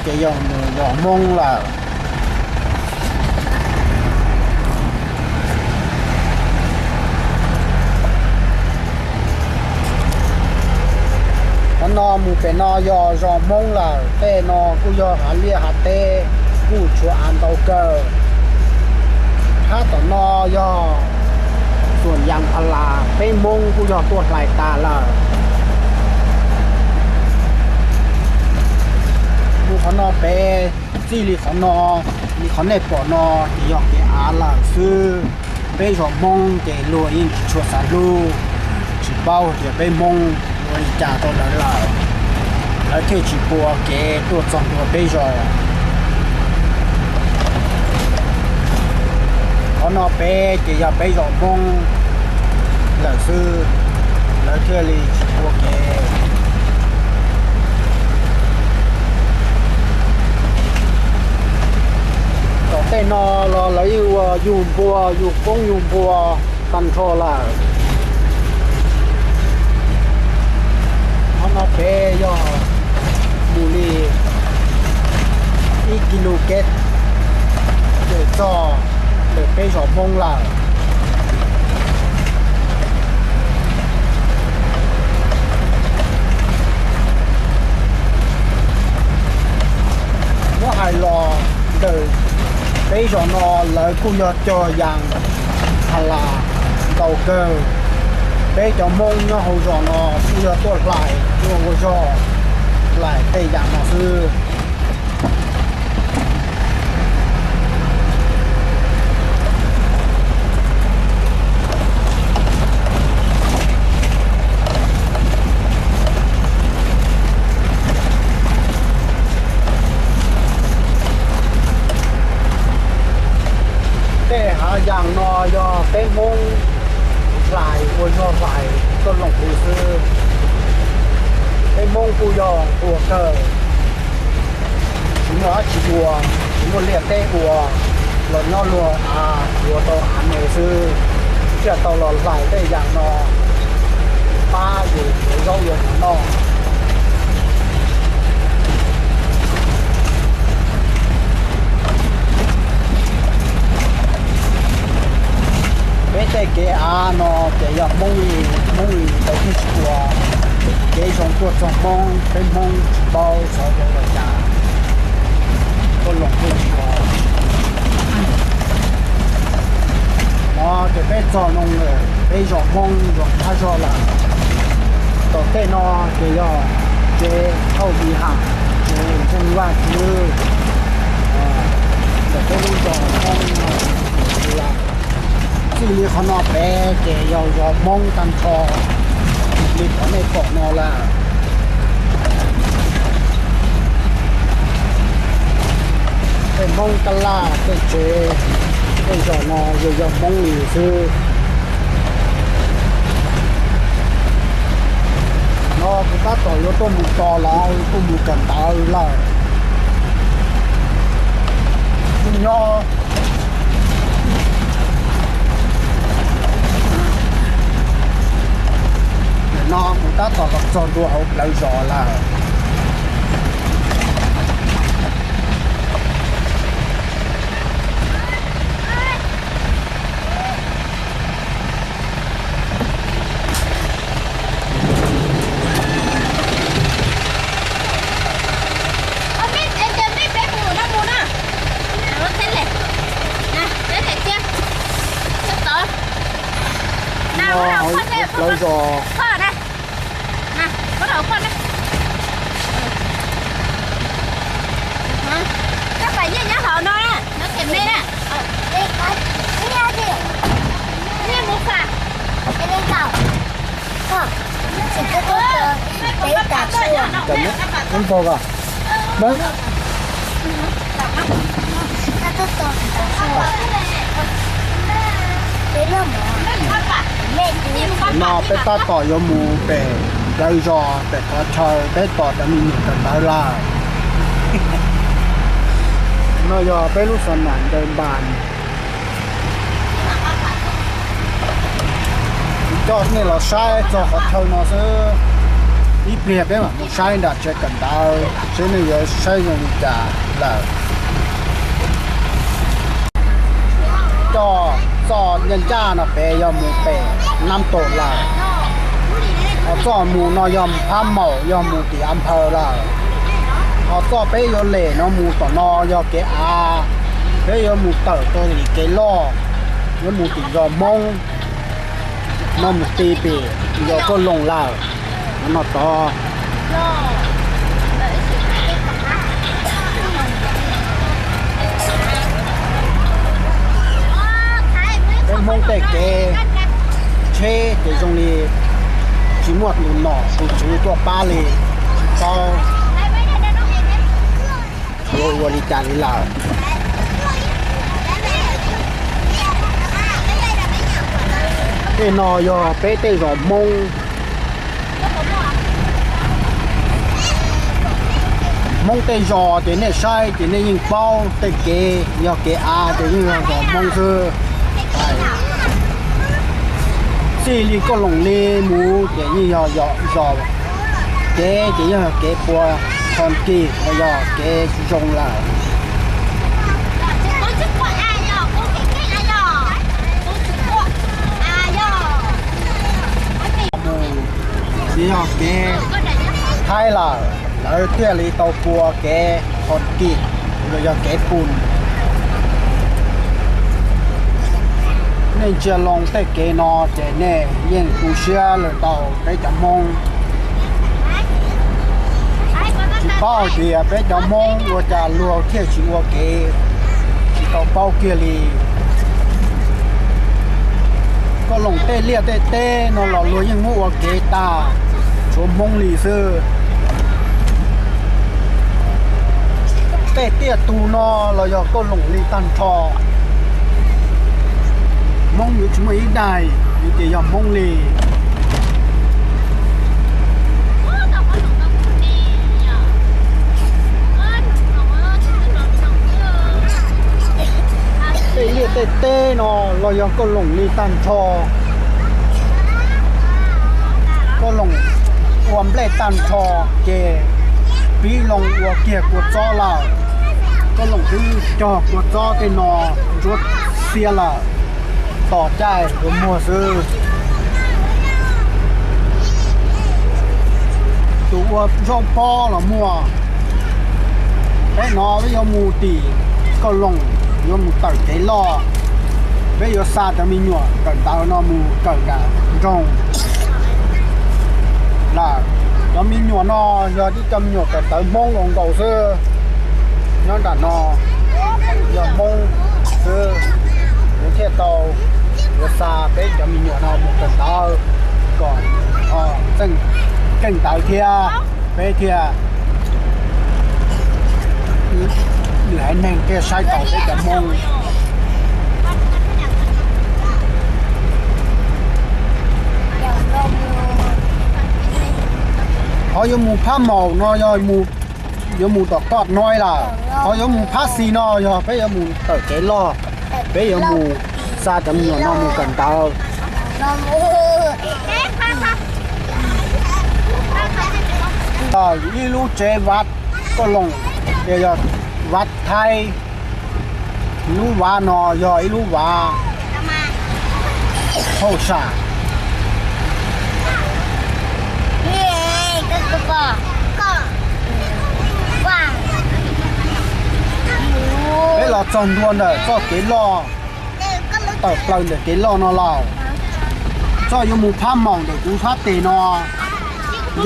ces yog mus zos Hmoob lawm. Qhov no mus pem no yog zos Hmoob lawm, tej no kuj yog hav liaj hav teb, kuj tshuav av ntau kawg. Thab tom no yog tuam yas pha las, peb Hmoob kuj yog tuaj hlais tas lawm. Mus qhov no pem, txij li qhov no, li qhov nej pom no ces yog kev av lawm xwb. Peb zos Hmoob ces luag yeej tsis tshua xav hlub, tsis paub tias peb Hmoob ua li cas rau lawv lawm, lawv thiaj tsis pua kev tuaj txog ntua peb zos. Qhov no pem ces yog peb zos Hmoob lawm xwb, lawv thiaj li tsis pua kev. Tom tej no los lawv yeej ua yug npua, yug koob yug npua tag nrho lawm. Qhov no pem yog mus li ib kis lus kev ces txog ntawm peb zos Hmoob lawm. Muab hais los ntawm peb zos no lawv kuj yog cog yas pha las ntau kawg. Peb cov Hmoob nyob hauv zos no kuj yog tuaj hlais, tuaj ua zog hlais tej yas no xwb. Tej hav yas no yog peb Hmoob hlais, ua zog hlais tuaj loos hu xwb. Peb Hmoob kuj yog ua kawg, tsis muaj dab tsi ua, tsis muaj liaj teb ua, los nyob luag av, yuav tau av me xwb, thiaj tau los hlais tej yas no pab yus yuav zaub yuav mov noj. Peb tej kev av no ces yog Hmoob li, Hmoob li tau tib tsis ua, kev zoo tuaj txog Hmoob, peb Hmoob tsis paub xyov yuav ua cas, tuaj loos tuaj tsis ua. No ces peb txog no lawm, peb zos Hmoob zos qab zog lawm. Tom tej no ces yog tsev thauj Vis Has, tsev ntseeg Vajtswv, ntawm peb lub zos Hmoob no lawm. Txij li qhov no pem ces yog zos Hmoob tag nrho li qhov nej pom no lawm. Tej Hmoob tab laj tej tsev, tej zos no yog yog Hmoob li xwb. No kuv tab tom yuav tuaj mus tos lawv tuaj mus kawm ntawv lawm. Kuv nyob no kuv tab tom los txog ntua hauv plawv zos lawm. Plawv zos. Ib npau koj. No peb tab tom yuav mus pem plawv zos pem qhov chaw peb tos cov me nyuam kawm ntawv lawm. No yog peb lub xas nam ntaws npas. Coj nej los saib txog qhov chaw no xwb. Ib pliag peb mam mus saib nram tsev kawm ntawv seb nej yuav saib zoo li cas lawm. Coj txoj ncaj ncaj no pem yog mus pem Nab Tom lawm. Ho txoj mus no yog mus Phab Maum, yog mus tim Anphaw lawm. Ho txoj peb yuav lem no mus tom no yog kev av, peb yuav mus tawm rau tim kev loj, yuav mus tim zos Hmoob no mus ti pem zos Kauj Loos lawm. No tod, peb Hmoob tej kev tsheb ces zoo li tsis muaj tus nom tus tswv tuaj pab li, tsis paub yuav ua li cas li lawm. Tej no yog peb tej zos Hmoob. Hmoob tej zos ces nej saib ces nej yeej paub tej kev, yog kev av ces yeej yog zos Hmoob xwb. Txij li Kauj Loos li mus ces yeej yog zos, kev ces yeej yog kev pua concrete los yog kev zoo lawm. Mus tsis yog kev Thaib lawm, lawv thiaj li tau pua kev concrete los yog kev pun. Nej ntsia loo tej kev no ces nej yeej tu siab lawm tau peb cov Hmoob. Tsis paub hais tias peb cov Hmoob ua cas luag thiaj tsis ua kev, tsis tau paub kiag li. Kauj Loos tej liaj tej teb no los luag yeej muab ua kev tag, tshuav Hmoob li xwb. Tej tiaj tus no los yog Kauj Loos li tag nrho. Hmoob yuav tsis muaj ib daim yuav tias yog Hmoob li. Tej liaj tej teb no los yog Kauj Loos li tag nrho. Kauj Loos ua nplej tag nrho, ces pib loo ua kiag kua txob lawm. Kauj Loos twb cog kua txob tej no ntsuab xiab lawm, tos caij yuav muag xwb. Tus ua zaub pob los muaj. Peb no peb yuav mus tim Kauj Loos, yuav mus tawm kev loj. Peb yuav xa cov me nyuam kawm ntawv no mus kawm nram nroog lawm. Cov me nyuam no yog tib cov me nyuam kawm ntawv Hmoob los nkaus xwb. Nyob nram no yog Hmoob xwb, kuv thiaj tau yuav xa peb cov me nyuam no mus kawm ntawv kom txeej keej ntawv thiab peb thiaj nws haiv neeg thiaj saib taus peb cov Hmoob. Qhov yuav mus Phab Maum no yog yuav mus tom Koj Nuaib lawm, qhov yuav mus Phab Xis no yog peb yuav mus tawm kev loj, peb yuav mus xa cov me nyuam no mus kawm ntawv. Ib lub tsev vav Kauj Loos, ces yog vav Thaib. Lub vav no yog ib lub vav hauj sam. Peb los txog ntua ntawm txoj kev loj, tawm plaws ntawm kev loj no lawm. Txoj yuav mus Phab Maum ntawm kuv sab tes no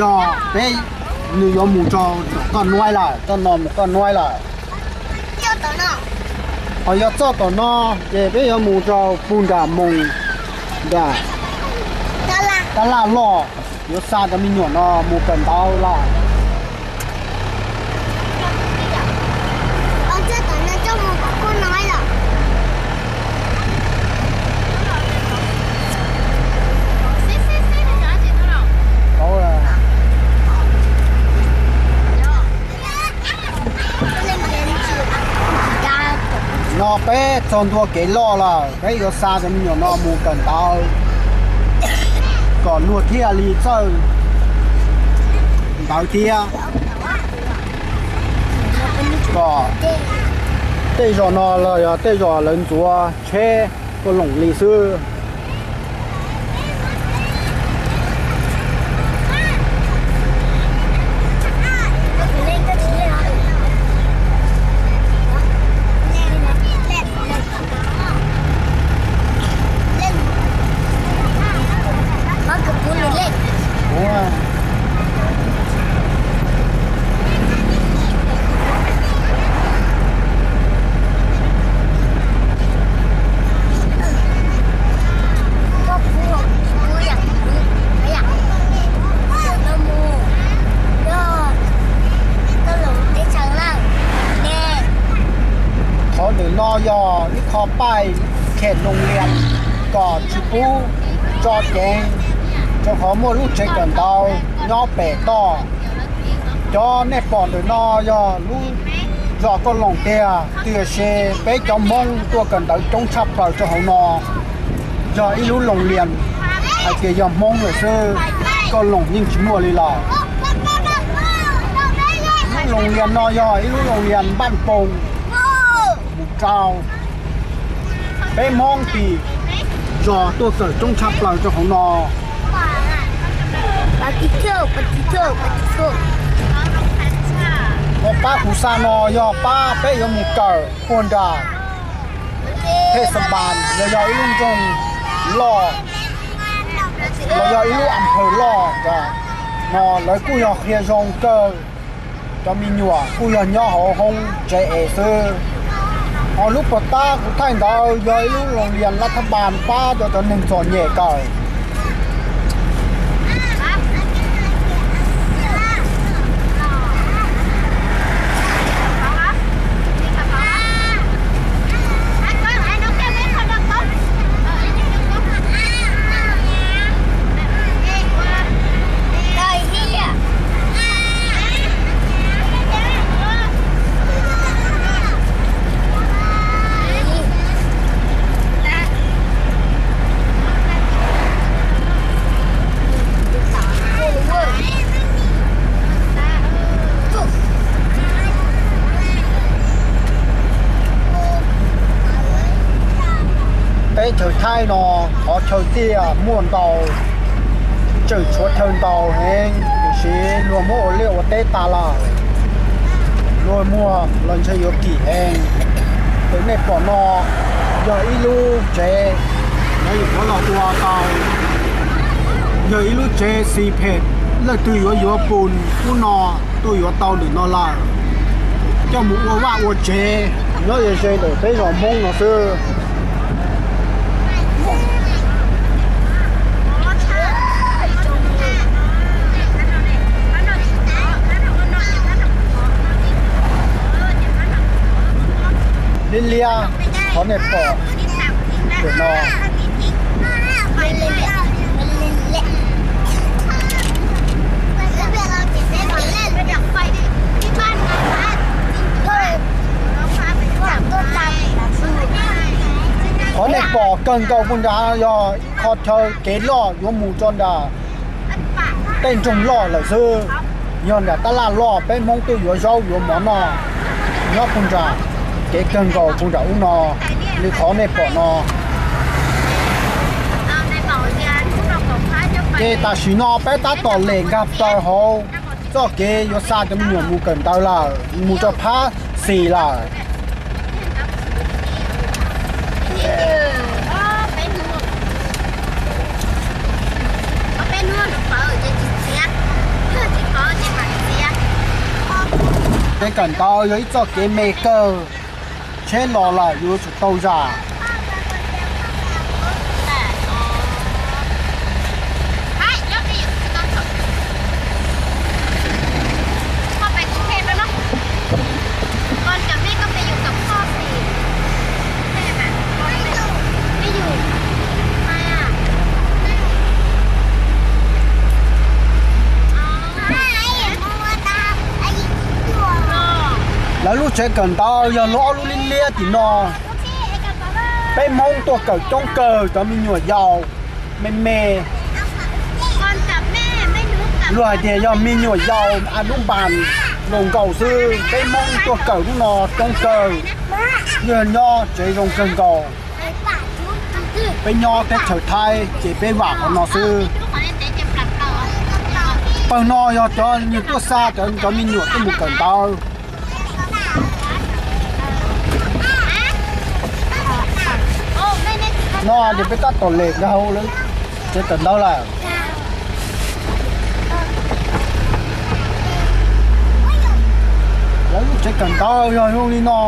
yog peb, nws yuav mus rau tom Koj Nuaib lawm, txoj no mus Koj Nuaib lawm. Ho yog txoj tom no ces peb yuav mus rau pug nram moos nram Tab Laj Loj, yuav xa cov me nyuam no mus kawm ntawv lawm. No peb txog ntua kev loj lawm, peb yuav xa cov me nyuam no mus kawm ntawv kom luag thiaj li txawj ntawd thiab. Kom tej zos no los yog tej zos lawv ntxuav tsheb kauj loos li xwb. Qhov ntawm no yog ib qho paij khem loos lias kom tsis pub tso ceev, rau qhov muaj lub tsev kawm ntawv nyob pem toj. Cov nej pom ntawm no yog lub zos kauj loos tiag, tiam sis peb cov Hmoob tuaj kawm ntawv coob tshaj plaws rau hauv no. Yog ib lub loos lias hais tias yog Hmoob lawm xwb, kauj loos yeej tsis muaj li lawm. Lub loos lias no yog ib lub loos lias npaj poos mus rau peb Hmoob tim zos tuaj kawm coob tshaj plaws rau hauv no. Pab kuv xa no yog pab peb yuav mus kawm puag nram Thej Xa Npas, los yog ib lub nroog loj, los yog ib lub a phaws loj no. Lawv kuj yog qhia zoo kawg, cov me nyuam kuj yog nyob hauv hoob tsev es xwb. Ho lub puag ta kuv thaij ntawd yog ib lub loos lias laj thab npas pab rau cov neeg txom nyem kawm. Teb chaws Thaib no qhov chaw tiaj muaj ntau, tseem tshuav chaw ntau heev, tiam sis luag muab ua liaj ua teb tas lawm. Luag muag los ntshe yuav kim heev. Tus nej pom no yog ib lub tsev, lawv yuav muab los ua tau, yog ib lub tsev xis phem, leej twg yuav yuav pus ub no tuaj yuav tau ntawm no lawm, coj mus ua vaj ua tsev nyob ze ze ntawm peb zos Hmoob no xwb. Liab liab qhov nej pom ntawm no. Qhov nej pom kawg nkaus puag nrad yog ib qho chaw kev loj yuav mus rau nram tej nroog loj lawm xwb. Yog nram tab laj loj peb Hmoob tuaj yuav zaub yuav mov noj, nyob puag nram kev kawg nkaus puag nram ub no li qhov nej pom no. Ces tam sim no peb tab tom lem nkag plaws hauv txoj kev yuav xa cov me nyuam mus kawm ntawv lawm, mus rau phab xis lawm. Kev kawm ntawv yog ib txoj kev me kawg, tsheb los lawm yuav tsum tau zam. Lawv lub tsev kawm ntawv yog lub ob lub liab liab tim no. Peb Hmoob tuaj kawm coob kawg, cov me nyuam yaus me me. Luag hais tias yog me nyuam yaus a dub npas zoo nkaus xwb, peb Hmoob tuaj kawm lub no coob kawg, yog nyob tsev zoo kawg nkaus. Peb nyob teb chaws Thaib ces peb vam qhov no xwb. Pawg no yog cov niag tuaj xa cov me nyuam tuaj mus kawm ntawv. No ces peb tab tom lem nkag hauv lawv tsev kawm ntawv lawm. Lawv lub tsev kawm ntawv yog zoo li no.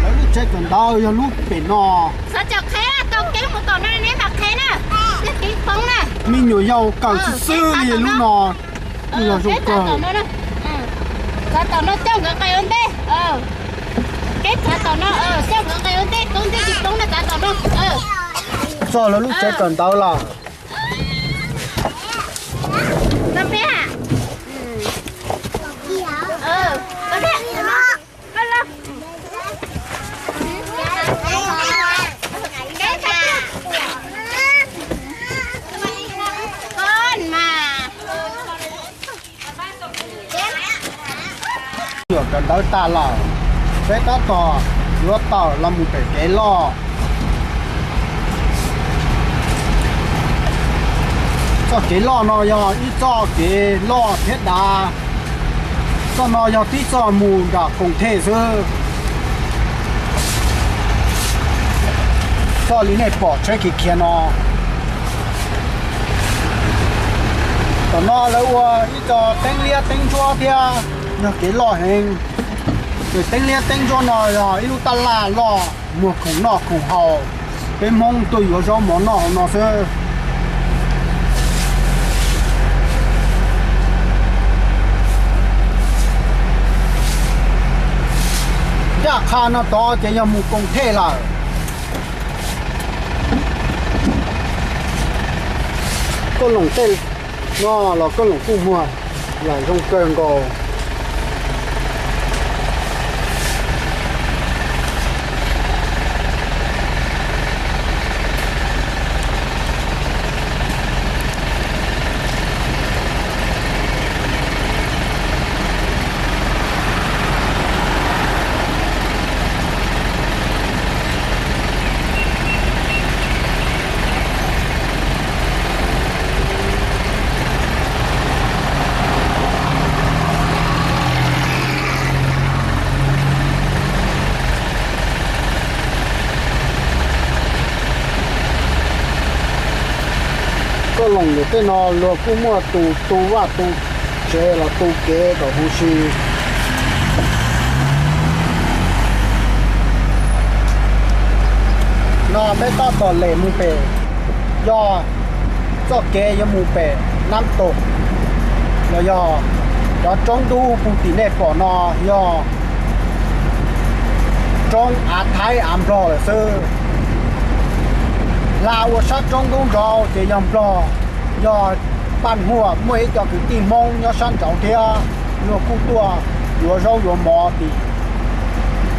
Lawv lub tsev kawm ntawv yog lub pem no. Me nyuam yaus kawm xwb xwb li lub no. Kuj yog zoo kawg. Txog lawv lub tsev kawm ntawv lawm. Nyuam kawm ntawv tas lawm, peb tab tom yuav tawm los mus pem kev loj. Txoj kev loj no yog ib txoj kev loj thiab dav. Txoj no yog tib txoj mus nram Koom Thej xwb. Txoj li nej pom tsheb khiav khiav no. Tom no lawv ua ib co teeb liab teeb ntsuab thiab, yog kev loj heev. Ces teeb liab teeb ntsuab no yog ib lub taj laj loj muag khoom noj khoom haus, peb Hmoob tuaj yuav zaub mov noj hauv no xwb. Ncaj qha no tod ces yog mus Koom Thej lawm. Koj loom tej no los koj loom kuj muag, lam zoo kawg nkaus. Koj loom ntawm tej no luag kuj muaj tus tu vaj tu tsev los tu kev kom huv si. No peb tab tom lem mus pem, yog txoj kev yuav mus pem Nab Tom, los yog cov roob dub puag tim nej pom no yog roob av Thaib av Nplog lawm xwb. Hla ua sab roob dub nraud ces yog Nplog, yog Paj Huaj muaj ib co kwv tij Hmoob nyob sab nraud thiab, luag kuj tuaj yuav zaub yuav mov tim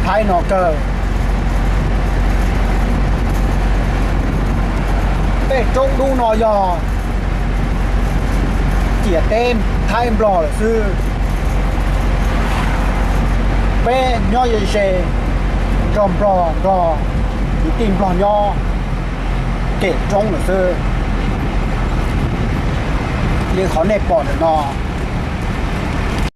Thaib no kawg. Tej roob dub no yog ciam teb Thaib Nplog lawm xwb. Peb nyob ze ze nrog Nplog, nrog kwv tij Nplog nyob kem roob lawm xwb. Li qhov nej pom ntawm no,